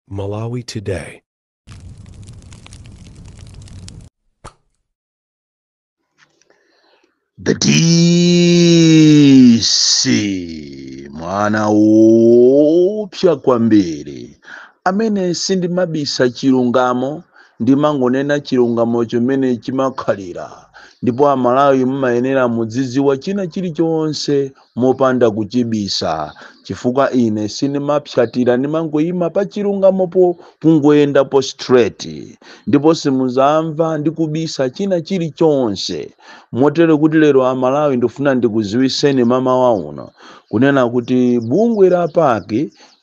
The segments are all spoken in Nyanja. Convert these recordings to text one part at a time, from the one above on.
Malawi Today. The DC mwana woopsa kwambiri amene sindimabisa chilungamo, ndimangonena chilungamo chimene chimakhalira, ndipo Amalawi mumayenera mudzidziwa china chilichonse mopanda kuchibisa, chifukwa ine sindimapsatira, ndimangoyima pa chilungamopo, kungoyendapo straight, ndipo simuzamva ndikubisa china chilichonse. Motero kuti lero Amalawi ndifuna ndikuziwiseni mamawa uno kunena kuti bungwe la PAC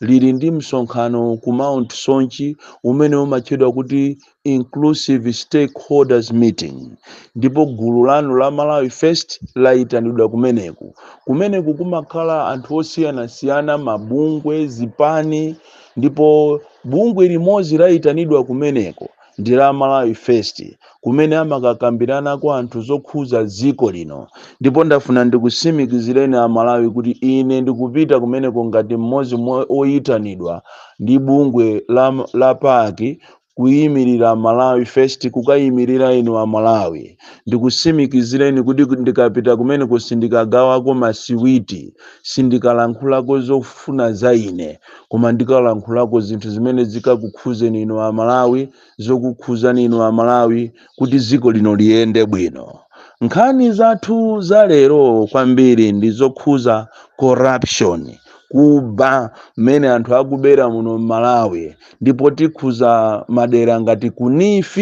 lili ndi msonkhano ku Mount Soche umene umatchedwa kuti Inclusive Stakeholders Meeting, ndipo gulu lanu la Malawi First layitanidwa kumeneku. Kumeneku kumakhala anthu osiyanasiyana, mabungwe, zipani, ndipo bungwe limodzi layitanidwa kumeneko ndi la Malawi First, kumene amakakambirana anthu zokhuza dziko lino. Ndipo ndafuna ndikusimikizireni Amalawi kuti ine ndikupita kumeneko ngati mmodzi mwa oyitanidwa ndi bungwe la PAC kuyimirira Malawi First, kukayimirira inu Amalawi. Ndikusimikizireni kuti ndikapita kumeneko sindikagawako masiwiti, sindikalankhulako zofuna za ine, koma ndikalankhulako zinthu zimene zikakukhuzeni inu Amalawi, zokukhuzani inu Amalawi kuti dziko lino liyende bwino. Nkhani zathu za lero kwambiri ndi zokhuza corruption, kuba mmene anthu akubera muno m'Malawi, ndipo tikhuza madera ngati ku NEEF,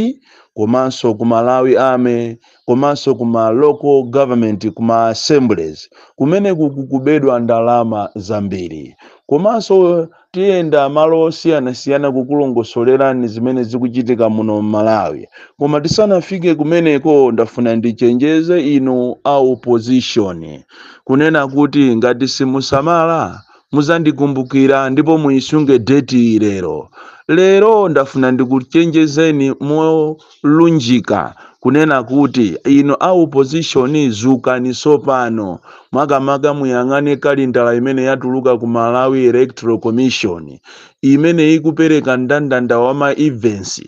komanso ku Malawi Army, komanso kuma local government, kuma assemblies, kumene kukubedwa ndalama zambiri. Komanso tiyenda malo osiyanasiyana kukulongosolerani zimene zikuchitika muno m'Malawi. Koma tisanafike kumeneko, ndafuna ndichenjeze inu a opposition kunena kuti ngati simusamala muzandikumbukira, ndipo muyisunge date lero. Lero ndafuna ndikuchenjezeni molunjika kunena kuti inu a opposition zukani sopano, makamaka muyang'ane kalendala imene yatuluka ku Malawi Electoral Commission imene ikupereka mndandanda wa ma events.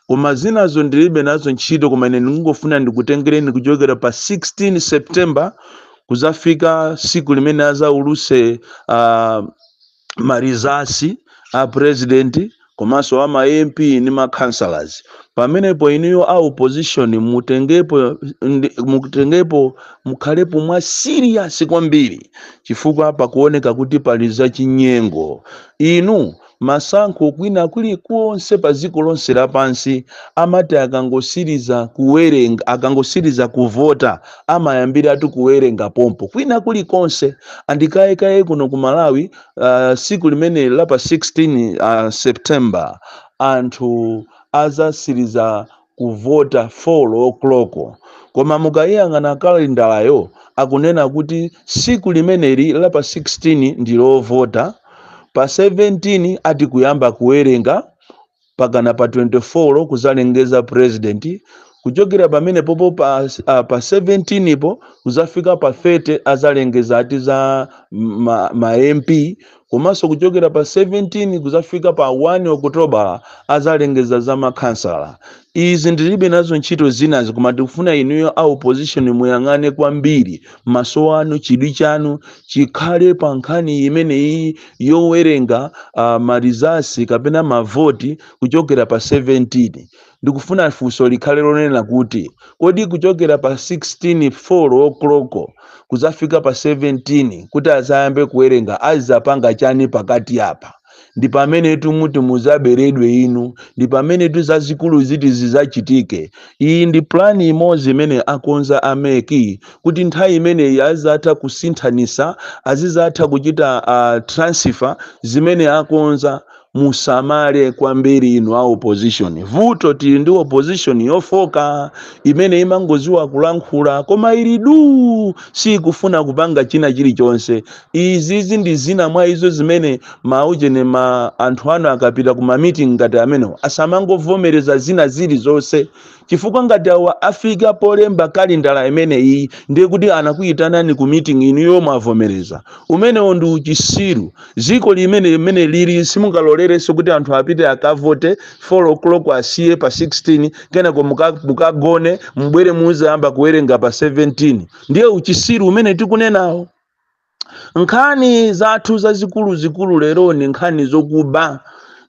Koma zinazo ndilibe nazo ntchito, koma ine ndikungofuna ndikutengereni kuchokera pa 16 September kuzafika siku limene azauluse ma results a president komanso ama MP ndi ma councillors. Pamenepo inuyo a opposition mutengepo, mukhalepo mwa serious kwambiri, chifukwa pakuoneka kuti pali zachinyengo. Inu masankho kwina kulikonse pa dziko lonse lapansi amati akangosiriza kuwerenga, akangosiriza kuvota, amayambiratu kuwerenga pompo kwina kulikonse. Andikayekaye kuno ku Malawi, siku limene la pa 16 September anthu azasiriza kuvota 4 o'clock, koma mukayiyang'ana kalendalayo akunena kuti siku limeneli la pa 16 ndi lovota, pa 17 ati kuyamba kuwerenga, pakana pa 24 kuzalengeza president. Kuchokera pamene popo pa 17 po kuzafika pa 30 azalengeza ati za ma MP, komanso kuchokera pa 17 kuzafika pa 1 October azalengeza za makhansala. Izi ndilibe nazo ntchito zinazi, koma tikufuna inuyo a opposition muyang'ane kwambiri, maso anu, chidwi chanu chikhale pa nkhani imeneyi yowerenga ma results kapena mavoti kuchokera pa 17. Ndikufuna funso likhale lonena kuti kodi kuchokera pa 16 4 o'clock kuzafika pa 17 kuti azayambe kuwerenga azapanga chani pakati apa? Ndi pamene tumuti muzaberedwe inu, ndi pamene tuzazikulu ziti zizachitike. Iyi ndi plan imodzi imene akonza a MEC kuti nthawi imeneyi azatha kusinthanisa, azizatha kuchita transfer zimene akonza. Musamale kwambiri inu a opposition. Vuto tili ndi opposition yofoka imene imangoziwa kulankhula koma ili du, sikufuna kupanga china chilichonse. Izizi ndi zina mwa izo zimene maujene ma anthu anu akapita ku ma meeting ngati amenewo asamangovomereza zina zilizonse. Chifukwa ngati awa afika polemba kalendala imeneyi, ndiye kuti anakuyitanani ku meeting, inuyo mwavomereza. Umenewo ndi uchisiru. Ziko limene limene lili, simungalolerenso kuti anthu apite akavote 4 o'clock, asiye pa 16, kenako mukagone, mubwere muzayamba kuwerenga pa 17. Ndiye uchisiru umene tikunenawo. Nkhani zathu zazikuluzikulu lero ni nkhani zokuba.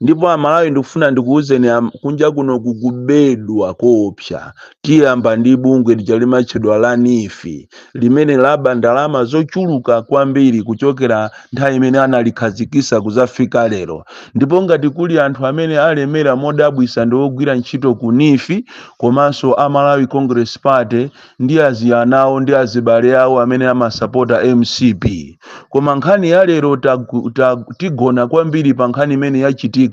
Ndipo Amalawi, ndikufuna ndikuwuzeni, kunja kuno kukubedwa koopsa. Tiyamba ndi bungwe lija limatchedwa la NEEF, limene laba ndalama zochuluka kwambiri kuchokera nthawi imene analikhazikisa kuzafika lero. Ndipo ngati kuli anthu amene alemera modabwisa, ndi ogwira ntchito ku NEEF komanso a Malawi Congress Party ndi aziyanawo ndi azibale awo amene amasapota MCP. Koma nkhani ya lero, tigona kwambiri pa nkhani imene yachitika.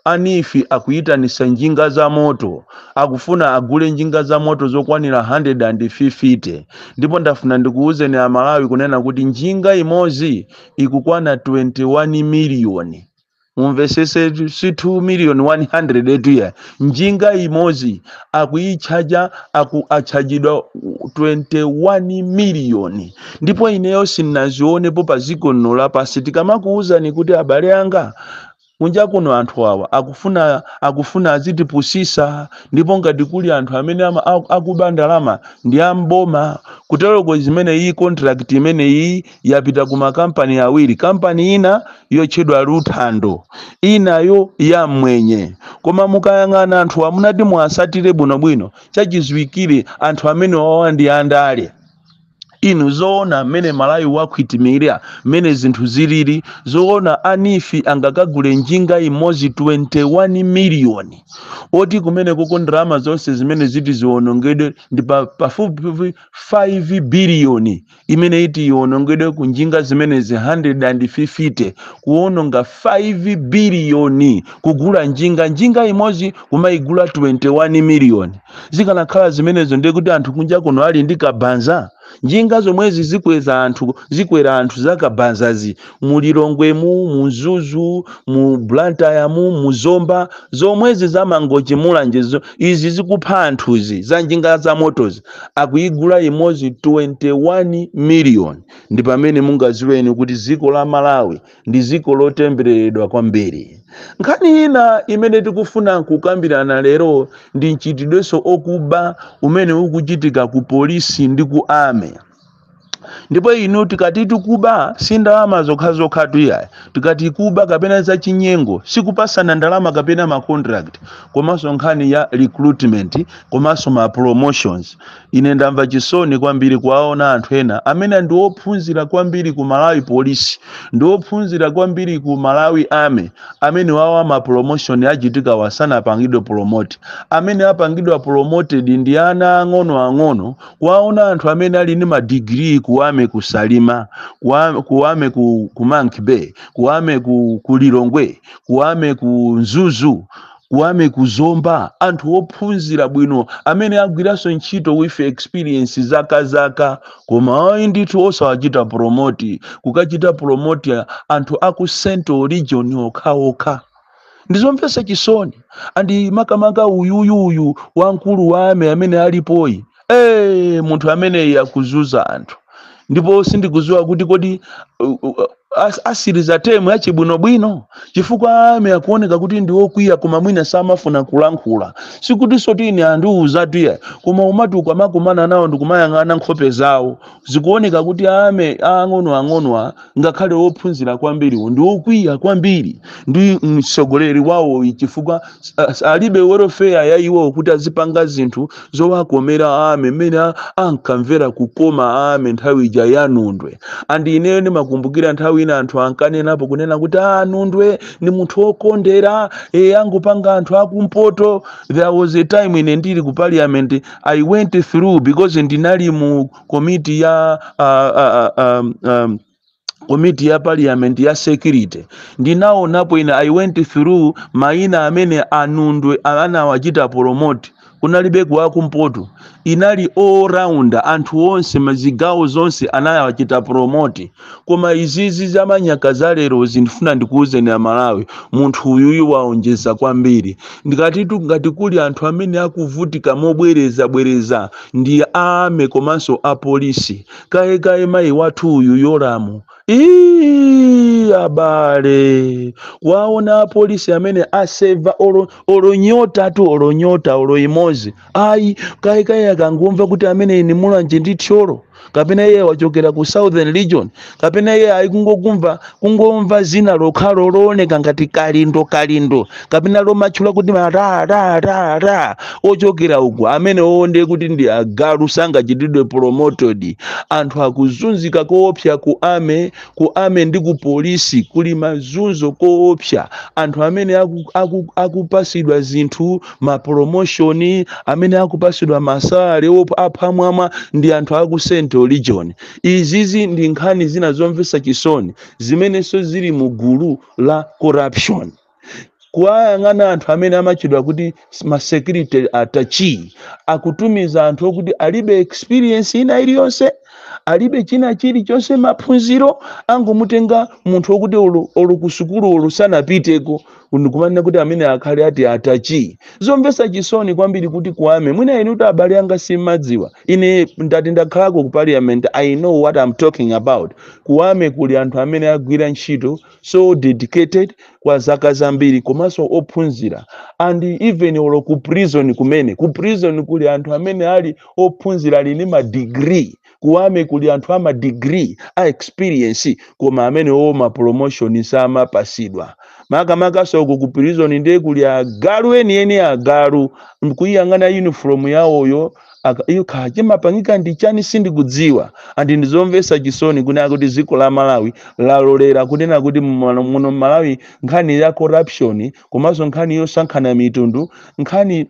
A NEEF akuyitanisa njinga za moto, akufuna agule njinga za moto zokwanira 150. Ndipo ndafuna ndikuwuzeni Amalawi kunena kuti njinga imodzi ikukwana 21 miliyoni. Mumvesese, si 2 million 100 etuya. Njinga imodzi akuyitchaja, achajidwa 21 miliyoni. Ndipo ineyo sinnazionepo pa dziko lino lapansi. Tikamakuwuzani kuti, abale anga, kunja kuno anthu awa akufuna azitipusisa. Ndipo ngati kuli anthu amene akuba ndalama, ndi amboma. Kuteroko zimene iyi contract imene iyi yapita ku makampani awiri, kampani ina yotchedwa Luthando, inayo ya Mwenye. Koma mukayang'ana anthu amunati muasatire bwinobwino, chachiziwikire anthu amene wawa ndi andale. Inu, zoona mmene Malawi wakhwitimira, mmene zinthu zilili, zoona a NEEF angakagule njinga imodzi 21 miliyoni, oti kumene kuko ndalama zonse zimene ziti ziwonongedwe ndi pafupifupi 5 biliyoni imene iti iwonongedwe ku njinga zimenezi 150? Kuwononga 5 biliyoni kugula njinga imodzi kumayigula 21 miliyoni. Zikanakhala zimenezo, ndiye kuti anthu kunja kuno ali ndi kabanza. Njinga zomwezi zikweza anthu, zikwera anthu zakabanzazi mu Lilongwemu, mu Mzuzu, mu Blantyremu, mu Zomba, zomwezi zaMangochi, Mulanje, izi zikupha anthuzi za njinga za motozi, akuyigula imodzi 21 miliyoni. Ndi pamene mungaziweni kuti dziko la Malawi ndi dziko lotembereredwa kwambiri. Nkhani ina imene tikufuna kukambirana lero ndi mchitidwenso okuba umene ukuchitika ku polisi ndi ku army. Ndipo inu, tikati tikuba, si ndalama zokhazokha tuyayi. Tikati kuba kapena zachinyengo, sikupasana ndalama kapena ma contract, komanso nkhani ya recruitment komanso ma promotions. Ine ndamva chisoni kwambiri kuwaona anthu ena amene ndi ophunzira kwambiri ku Malawi Police, ndi ophunzira kwambiri ku Malawi Army, amene wawa ma promotion achitika wasanapangidwe promote. Amene apangidwa promoted ndi ana ang'ono ang'ono. Kuwaona anthu amene ali ndi madigiri ku army ku Salima, ku army ku Monkey Bay, ku army ku Lilongwe, ku army ku Mzuzu, ku army ku Zomba, anthu ophunzira bwino amene agwiranso ntchito with experience zaka zaka, koma ayi ndithu, osawachita promote, kukachita promote anthu aku Central Region okhaokha. Ndizomvetsa chisoni. Andi makamaka uyuyuyu wamkulu wa army amene alipoyi, munthu ameneyi akuzuza anthu. Ndipo sindikudziwa kuti kodi asiriza term yachibwinobwino, chifukwa army akuoneka kuti ndi okwiya, koma mwina samafuna kulankhula. Sikutinso tini andiuza tiye, koma umati ukamakumana nawo ndikumayang'ana nkhope zawo, zikuoneka kuti army ang'onoang'onoa, ngakhale ophunzira kwambiri, ndi okwiya kwambiri ndi mtsogoleri wawo, chifukwa alibe welfare ya iwo kuti azipanga zinthu zowakomera army mmene ankamvera kukoma army nthawi ija ya Nundwe. Andi ineyo ndimakumbukira nthawi ina anthu ankanenapo kunena kuti a Nundwe ndi munthu wokondera, angopanga anthu akumpoto. There was a time ine ndili ku parliament, I went through because ndinali mu committee ya komiti ya parliament ya security. Ndinaonapo ine, I went through mayina amene a Nundwe anawachita promote Kunalibe kuwakumpoto, inali all round. Anthu onse mazigawo zonse anayawachita promote. Koma izizi zamanyaka zalero, zindifuna ndikuwuzeni Amalawi, munthu uyuyu waonjeza kwambiri. Ndikatitu ngati kuli anthu amene akuvutika mobwereza bwereza ndi army komanso apolisi. Kayekaye mayi wathu uyu Yolamu. Ii, abale, waona apolisi amene aseva olo olonyota tu, olonyota olo imozi ayi. Kayekaye akangomva kuti amene ni Mulanje ndi Thyolo, kapena iye wachokera ku Southern Region, kapena iye ayi, kungokumva, kungomva zina lokhalo looneka ngati Kalindo, Kalindo, kapena lomatchula kuti ma ra ra ra ra, ochokera uku, amene owonde kuti ndi agalu, sangachitidwe promoted. Anthu akuzunzika koopsa ku army, ku army ndi ku polisi kuli mazunzo koopsa. Anthu amene akupasidwa zinthu, ma promotion, amene akupasidwa ma salary apamwamba ndi anthu aku Central Region. Izizi ndi nkhani zina zomvetsa chisoni zimenenso zili mu gulu la corruption. Kuwayang'ana anthu amene amachedwa kuti ma security attache, akutumiza anthu okuti alibe experience ina iliyonse, alibe china chilichonse, maphunziro. Angomutenga munthu wokuti olo ku sukulu olo sanapiteko, ndikumanena kuti amene akhale ati attache. Zomvetsa chisoni kwambiri kuti ku army, mwina inu kuti abale anga simmadziwa, ine ndati ndakhalako ku parliament, I know what I'm talking about. Ku army kuli anthu amene agwira ntchito so dedicated kwa zaka zambiri, komanso ophunzira. And even olo ku prison kumene, ku prison kuli anthu amene ali ophunzira, ali ndi ma degree. Ku army kuli anthu ama degree a experience, koma amene ma promotion samapasidwa. Makamakaso uku ku prison ndiye kuli agalu enieni, agalu. Nkuyiyang'ana uniform yawoyo, iyo kha chimapangika ndi chani sindikudziwa. And ndizomvetsa chisoni kunena kuti dziko la Malawi lalolera kunena kuti muno Malawi nkhani ya corruption komanso nkhani yosankhana mitundu, nkhani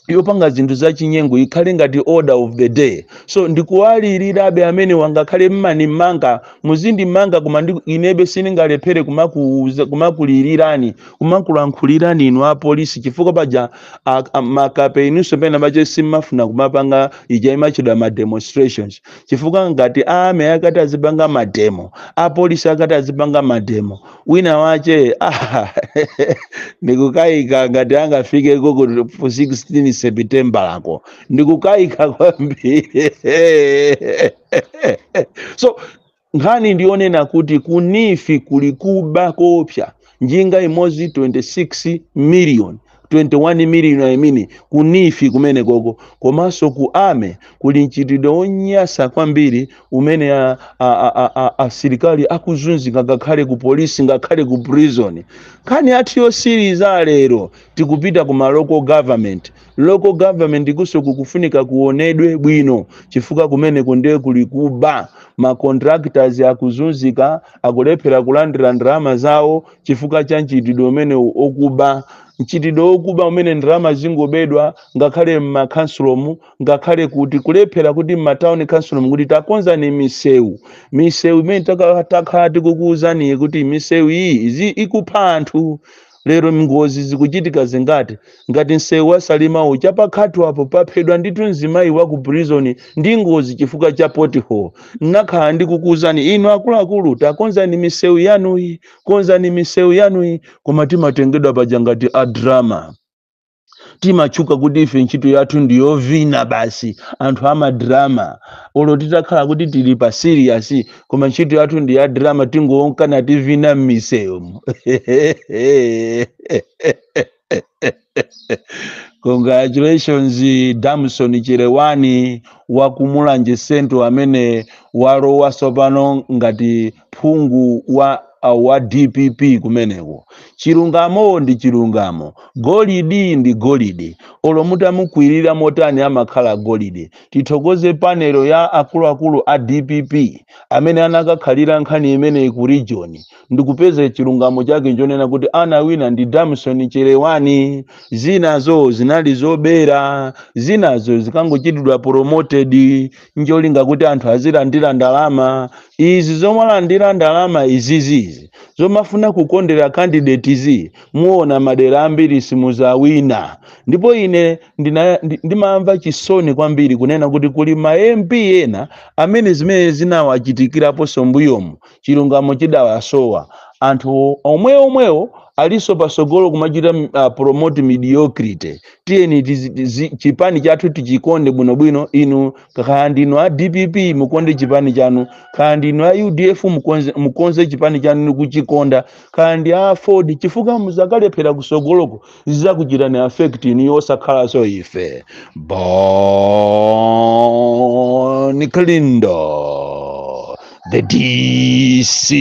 yopanga zinthu zachinyengo ikhale ngati order of the day. So ndikuwalirirabe amene wangakhale mmani mmanga, muzindimanga, koma inebe sindingalephere kumakulilirani, kumakulankhulirani inu apolisi, chifukwa paja makape inunso pena pache simmafuna kumapanga ija imachedwa ma demonstrations, chifukwa ngati army akati azipanga ma demo, apolisi akati azipanga ma demo, wina wache ndikukayika ngati angafike koko 16 September lako, ndikukayika kwambiri. So nkhani ndionena kuti ku NEEF kuli kuba kopsa. Njinga imodzi 26 million, 21 million, I mean, ku NEEF kumene koko. Komanso ku army kuli mchitidwe wonyasa kwambiri umene asilikali akuzunzika, ngakhale ku polisi, ngakhale ku prison. Nkhani yathu yosiriza lero, tikupita ku ma local government. Local government kuso kukufunika kuonedwe bwino, chifukwa kumeneko ndiye kuli kuba. Ma contractors akuzunzika, akulephera kulandira ndalama zawo chifukwa cha mchitidwe umene okuba, mchitidwe wokuba umene ndalama zingobedwa, ngakhale m'makhansulomu, ngakhale kuti kulephera kuti m'ma town council kuti takonzani misewu, misewu imene takhala tikukuwuzani kuti misewu iyi izi ikupha anthu. Lero ngozi zikuchitika zingati? Ngati msewu wa Salimawu, chapakhatu apo paphedwa ndithu mzimayi wa ku prison ndi ngozi chifukwa cha pothole. Nakhala ndikukuwuzani inu akuluakulu, takonzani misewu yanuyi, konzani misewu yanuyi, koma timatengedwa paja ngati a drama. Timatchuka kuti ife ntchito yathu ndiyovina basi, anthu ama drama. Olo titakhala kuti tili pa serious, koma ntchito yathu ndi ya drama, tingowonkana tivina m'misewu. Congratulations Damson Chirewani wa Kumulanje Central, amene walowa tsopano ngati phungu wa DPP kumeneko. Chilungamo ndi chilungamo, golidi ndi golidi, olo mutamukwirira motani amakhala golidi. Tithokoze panel ya akuluakulu a DPP amene anakakhalira nkhani imeneyi ku region ndikupeza chilungamo chake nchonena kuti anawina ndi Damson Chirewani. Zinazo zinali zobera, zinazo zikangochitidwa promoted njolinga kuti anthu azilandira ndalama. Izi zomalandira ndalama izizizi zomafuna kukondera candidate. candidate, muona madera ambiri simuzawina. Ndipo ine ndimamva chisoni kwambiri kunena kuti kuli ma MP ena amene zimene zinawachitikiraponso mbuyomu, chilungamo chidawasowa. Anthu omwe omwewo alinso pasogolo kumachita promote mediocrity. Tiyeni chipani chathu tichikonde bwinobwino. Inu kaya ndinu a DPP, mukonde chipani chanu, kaya ndinu a UDF, mukonze chipani chanu kuchikonda, kaya ndi a Ford, chifukwa muzakalephera kusogoloko zizakuchitani affect inu, osakhalanso ife. Bon Kalindo, the DC,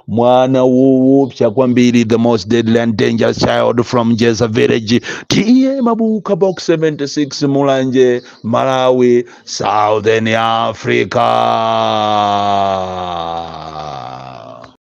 mwana woopsa kwambiri, the most deadly and dangerous child from Jeza village, T/A Mabuka, Box 76, Mulanje, Malawi, Southern Africa.